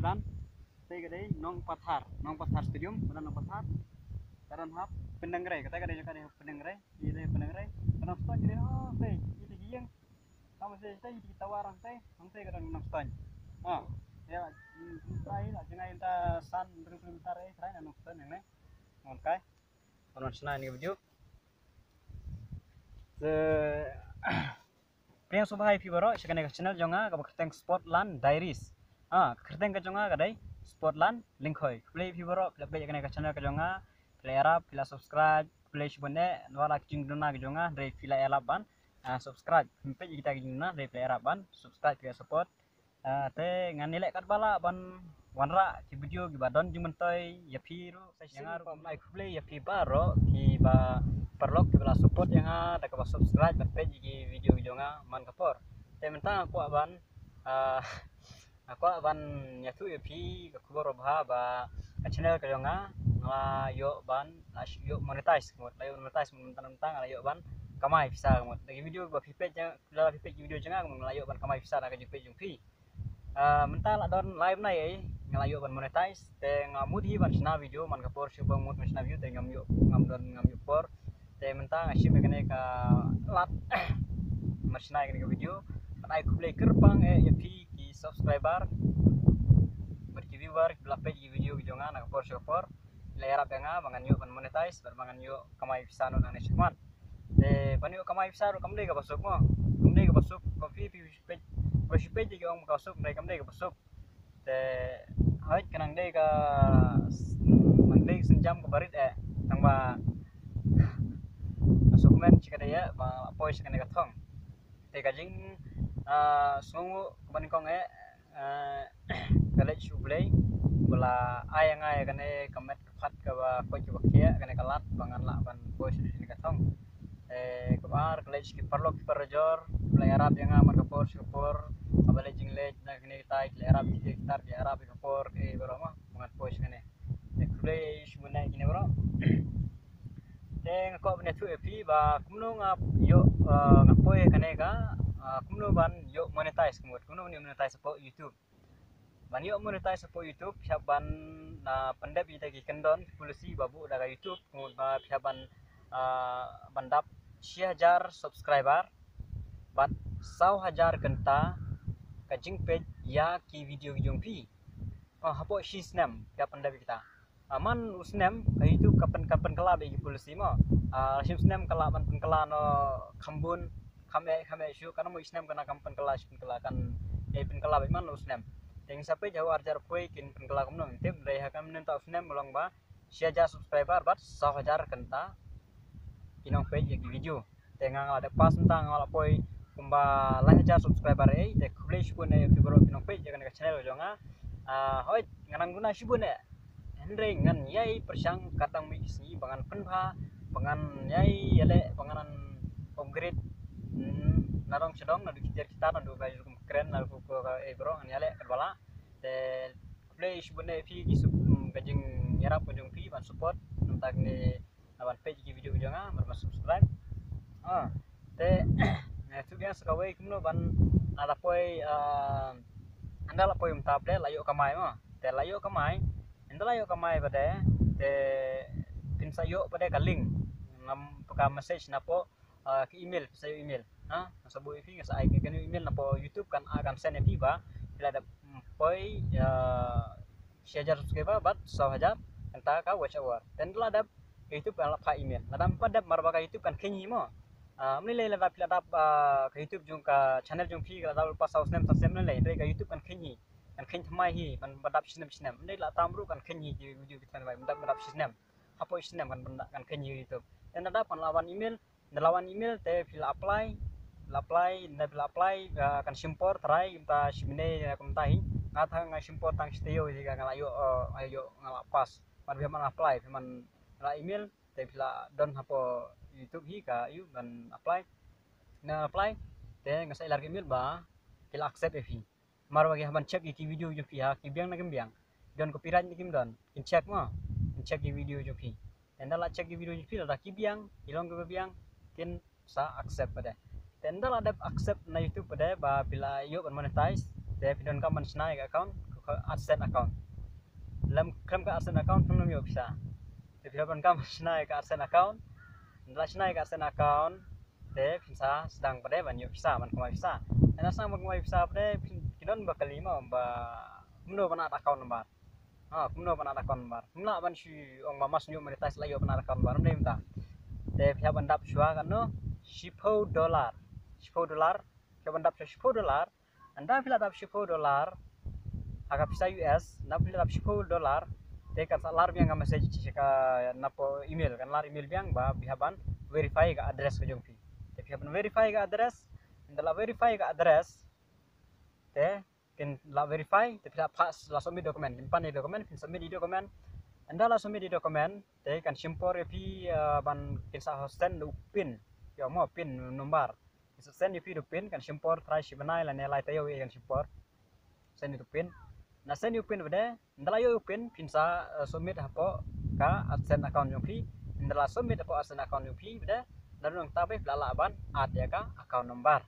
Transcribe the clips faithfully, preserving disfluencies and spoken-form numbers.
Plan. Te ka dei Nongpathar, Nongpathar Stadium, ka dei Nongpathar. Ka dei hap Pyndengrei, kata ka dei ka dei Pyndengrei, i dei Pyndengrei. Ka Nongstoiñ dei, oh, te i dei ïeng. Ka ma se te i dei tawar ang te, ang te ka dei Nongstoiñ. Ah, ya, mm, tai la jngai ta san kilometer eh, trai na Nongstoiñ yang ne. Ngon kai. Kon wan shna ni video. Te Pdiang sngewbha ïa phi baroh sha kane ka channel jong nga kaba kyrteng Sportland Diaries. Ah, ka kyrteng ka jong nga ka dei Sportland Lyngkhoi. Khublei ïa phi baroh phi la peit ïa kane ka channel ka jong nga, phi la ïarap, phi la subscribe, khublei shibun eh, wat la ka jingduna ka jong nga, hynrei phi la ïarap ban ah, subscribe. Phi peit ïa kita ka jingduna, hynrei phi la ïarap ban subscribe, phi la support. Ah, te ngan ïaleh katba lah ban wanrah ki video kiba don jingmyntoi ïa phi ruh. Sa shisien nga ruh khublei ïa phi baroh kiba paralok kiba la support ïa nga da kaba subscribe bad peit ïa ki video ki jong nga man ka por. Te mynta nga kwah ban, ah, nga kwah ban ïathuh ïa phi ka khubor babha ba ka channel ka jong nga nga la ïoh ban, la ïoh monetize, ka mut la ïoh monetize, mynta mynta nga la ïoh ban kamai pisa, ka mut da ki video ba phi peit, la phi peit ki video jong nga, ka mut nga la ïoh ban kamai pisa da ka jingpeit jong phi. Ah, mynta la don lai bnai ei nga la ïoh ban monetize, te nga mut hi ban shna video, man ka por shu ba mut ban shna video te ngam ïoh, ngam don, ngam ïoh por. Te mynta nga shim ïa kane ka lad ban shna ïa kane ka video. Bad ai khublei kyrpang eh ïa phi ki subscriber bad ki viewer kiba la peit ki video ki jong nga na ka por sha ka por. La ïarap ïa nga ba ngan ïoh ban monetize bad ba ngan ïoh kamai pisa noh nangne shakhmat. Te ban ïoh kamai pisa ruh kam dei kaba suk mo. Kam dei kaba suk, ba phi phi peit, ba phi peit ki ong kaba suk, hynrei kam dei kaba suk. Te hooid ka nang dei ka, nang dei ka sienjam kaba rit eh, tang ba ka suk men shi ka dei eh ba poi shi kane ka thong. Te ka jing, ah, sngewnguh kaba nyngkong eh, ah, ka leit sha U Blei ba la ai ïa nga ïa kane ka met ka phad kaba koit kaba khiah, kane ka lad ba ngan lah ban poi sha kane ka thong. Eh, kaba ar ka leit sha ki paralok ki parajor ba la ïarap ïa nga man ka por sha ka por, kaba leit jingleit na kane katai, ki la ïarap ki tar, ki la ïarap ïa ka por, eh, baroh ma ba ngan poi sha kane. Te khublei shibun ïa kine baroh. Te nga kwah ban ïathuh ïa phi ba kumno nga ïoh, eh, nga poi kane ka, eh, kumno ban ïoh monetize, ka mut kumno ban ïoh monetize hapoh YouTube. Ban ïoh monetize hapoh YouTube phi hap ban, ah, pyndep ïa kita ki kyndon ki policy ba buh da ka YouTube, ka mut ba phi hap ban, ah, ban dap shi hajar subscriber bad saw hajar kynta ka jingpeit ïa ki video ki jong phi. Oh, hapoh shi snem phi hap pyndep ïa kita. Ah, man u snem ka YouTube ka pyn, ka pynkylla bad ki policy mo. Ah, shim snem ka lah ban pynkylla noh kham bun, kham eh, kham eh shuh, kan mo i snem kan kam pynkylla, shi pynkylla, kan eh pynkylla bad man u snem. Te ngin sa peit ha u ar hajar poi kin pynkylla kumno, ngim tip, hynrei ha kane mynta u snem u long ba shi hajar subscriber bad saw hajar kynta ki nongpeit ïa ki video. Te nga nga la dep pass mynta, nga la poi kumba lai hajar subscriber ei. Te khublei shibun eh ïa phi baroh ki nongpeit ïa kane ka channel jong nga. Ah, hooid nga nang duna shibun eh, hynrei ngan ïai pyrshang katba mih ki sngi ba ngan pynbha, ba ngan ïai ïaleh, ba ngan upgrade, hmm, nadong shadong, naduh ki tiar ki tar, naduh ka rukom kren, naduh ka, ka, eh, baroh ngan ïaleh katba lah. Te khublei shibun eh ïa phi ki sup, hmm, ka jingïarap ka jong phi ban support, nangta kane ban peit ki video jong nga, ban subscribe. Ah, te, eh, tu biang sa kawei kumno ban, ah, la poi, ah, ynda la poi mynta pat la ïoh kamai mo. Te la ïoh kamai, ynda la ïoh kamai pat, te phin sa ïoh pat ka link, ngam, ka message napoh, ah, ka email, phin sa ïoh email. Ha, nga sa buh ïa phi, nga sa ai ka, kane email napoh YouTube kan, ah, kan send ïa phi ba phi la dep, mm, poi, ah, shi hajar subscriber bad saw hajar kynta ka watch hour. Te ynda la dep ka YouTube kan la phah email. Lada ym pat dep, mar ba ka YouTube kan kheiñ hi mo. Ah, ym lei lei lada phi la dap, ah, ka YouTube jong ka channel jong phi ka la dap lypa saw snem, san snem, ym lei lei, hynrei ka YouTube kan kheiñ hi. Kan kheiñ thymmai hi ban, ban dap shi snem shi snem. Ym dei la tam ruh kan kheiñ hi ki video ki thymmai ban dap, ban dap shi snem. Hapoh shi snem kan, ban dap, kan kheiñ hi YouTube. Te ynda dap kan la wan email, ynda la wan email te phi la apply, la apply, ynda phi la apply, ah, kan shim por trai, mynta shi bnai ne kumta hi. Nga tang nga shim por tang shi taïew hi ka nga la ïoh, ah, nga ïoh, nga la pass. Ban phi man apply, phi man la email, te phi la don hapoh YouTube hi ka ïoh ban apply. Na apply te nga sa ai lar ka email ba ki la accept ïa phi. Mar ba ki hap ban check ïa ki video jong phi ha ki biang ne kim biang, don copyright ne kim don, kin check mo, kin check ïa ki video jong phi. Te ynda la check ïa ki video jong phi, lada ki biang, ki long kiba biang, kin sa accept pat de. Te ynda la dep accept na YouTube pat de ba phi la ïoh ban monetize, te phi donkam ban shna ïa ka account, ka AdSense account. Lem khlem ka AdSense account khlem ïoh pisa. Te phi hap ban kam shna ïa ka AdSense account. Ynda la shna ïa ka AdSense account, te phin sa sdang pat de ban ïoh pisa, ban kamai pisa. Ynda sdang ban kamai pisa pat de, phin, ki don ba kylli mo ba kumno ban add account number. Ha, kumno ban add account number. Kumno ban shu ong ba must ïoh monetize la ïoh ban add account number. Ym dei mynta. Te phi hap ban dap shuwa katno, shiphew dollar. Shiphew dollar. Phi hap ban dap shuwa shiphew dollar. Ynda phi la dap shiphew dollar ha ka pisa U S, ynda phi la dap shiphew dollar, te kan sa lar biang ka message sha ka, napoh email, kan lar email biang ba phi hap ban verify ka address ka jong phi. Te phi hap ban verify ka address, ynda la verify ka address, te kin la verify, te phi la pass, la submit document, kin pan ïa document, kin submit ïa document. Ynda la submit ïa document, te kan shim por ïa phi, eh, ban kin sa send u pin. Ïoh mo pin number. Kin sa send ïa phi u pin, kan shim por trai shi bnai lane lai taïew ïa kan shim por. Send ïa u pin. Ynda send ïa u pin pat de, ynda la ïoh u pin, phin sa, eh, submit hapoh ka AdSense account jong phi. Ynda la submit hapoh AdSense account jong phi pat de, ynda nangta phi la lah ban add ïa ka account number.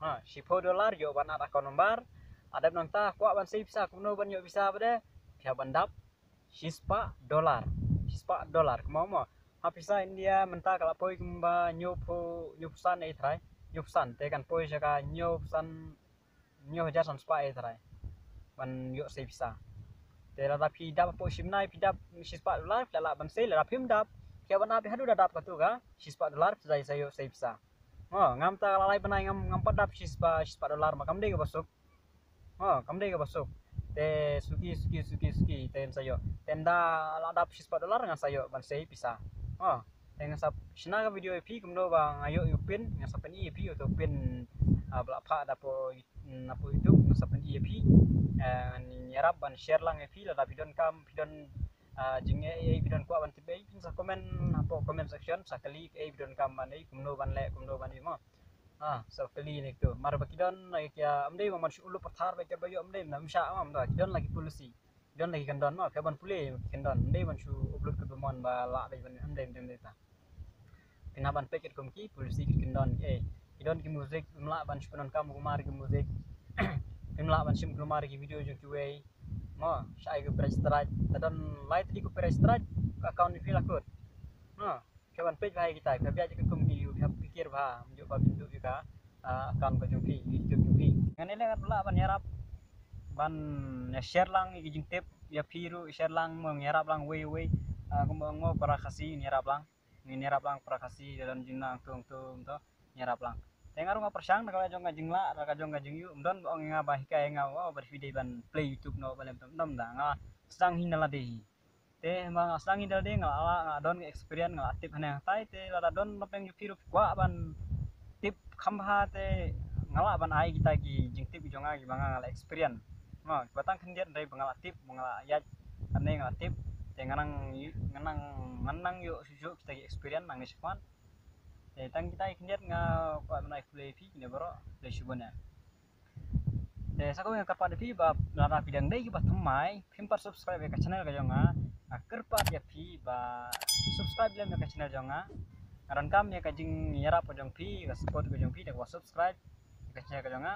Ha, shiphew dollar ïoh ban add account number. Ynda nangta kwah ban sei pisa, kumno ban ïoh pisa pat de, phi hap ban dap shispah dollar. Shispah dollar, kumno mo. Ha pisa India mynta ka la poi kumba hynñiewphew, hynñiewphew san ei trai. Hynñiewphew san, te kan poi sha ka hynñiewphew san, hynñiew hajar san spah ei trai. Ban ïoh sei pisa. Te lada phi dap hapoh shi bnai, phi dap shispah dollar, phi la lah ban sei, lada phim dap, phi hap ban ap haduh da dap katu ka shispah dollar, phi sa ïoh sei pisa. Mo, ngam ta la lai bnai ngam, ngam pat dap shispah, shispah dollar, ma kam dei kaba suk. Mo, kam dei kaba suk. Te suki, suki, suki, suki, te ngan sa ïoh. Te ynda la dap shispah dollar ngan sa ïoh ban sei pisa. Mo, te ngan sa shna ka video ïa phi kumno ba nga ïoh ïa u pin, ngan sa pyni ïa phi uto u pin, ah, ba la phah da hapoh, mm, hapoh YouTube, ngan sa pyni ïa phi. Eh, ngan ïarap ban share lang ïa phi lada phi donkam, phi don, ah, jingeh ei, phi don kwah ban tip ei, phin sa comment hapoh comment section, sa kylli ei, phi donkam ban ei, kumno ban leh, kumno ban ei mo. Ah, sa kylli ne kito. Mar ba ki don, eh, ki, ah, ym dei ba man shu upload pathar ba ki ba ïoh, ym dei, ym shah, ym da, ki don la ki policy. Ki don la ki kyndon, no, ki ban pule ki kyndon. Ym dei ban shu upload kaba mon ba lah dei ban, ym dei, ym dei, ym dei ta. Phin hap ban peit katkum ki policy ki kyndon, eh. Ki don ki music, phim lah ban shu pyndonkam kulmar ki music. Phim lah ban shim kulmar ki video jong kiwei. Mo, shah ai copyright strike. Ta don lai tylli copyright strike, ka account phi la kut. No. Phi hap ban peit bha ïa kita, phi hap ïaid katkum ki, phi hap pyrkhat bha, ym ju ba phin duh ïa ka, ah, account ka jong phi, YouTube jong phi. Ngan ïaleh ngan lah ban ïarap, ban ïa share lang ïa ki jingtip ïa phi ruh, share lang mo, ïarap lang wei wei, ah, kumba ong mo para Khasi, ïarap lang, ngin ïarap lang para Khasi, da don jingnang tung tung to, ïarap lang. Te nga ruh nga pyrshang, da ka jong ka jinglah, da ka jong ka jingïoh, ym don ba ong ïa nga ba hikai ïa nga, oh, ba phi dei ban play YouTube no, ba lem tam dam da, nga sdang hi na lade hi. Te ma nga sdang hi da lade nga la, nga don ka experience, nga la tip hangne hangtai, te lada don lopeng jong phi ruh kwah ban tip kham bha te nga lah ban ai kita ki jingtip ki jong nga kiba nga, nga la experience. Ma kiba tang khyndiat hynrei ba nga la tip, ba nga la ïaid hangne nga la tip, te nga nang, nga nang, nga nang ïoh shuh shuh kita ki experience nangne shakhmat. Te tang kita ki khyndiat nga kwah ban ai khublei ïa phi kine baroh, khublei shibun eh. Te sa kawei nga kyrpad ïa phi ba lada phi dang dei kiba thymmai, phim pat subscribe ïa ka channel ka jong nga. Nga kyrpad ïa phi ba subscribe lem ïa ka channel jong nga. Nga donkam ïa ka jingïarap ka jong phi, ka support ka jong phi, da kaba subscribe ïa ka channel ka jong nga.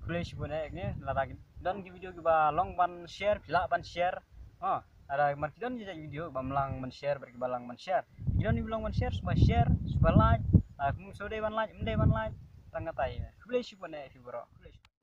Khublei shibun eh, ne, lada don ki video kiba long ban share, phi lah ban share. Oh, lada mar ki don ki video bym lah ban share, bad kiba lah ban share. Ki don kiba long ban share, shuwa share, shuwa like. Ah, kum shuwa dei ban like, ym dei ban like. Tang katai. Khublei shibun eh, phi baroh. Khublei shibun.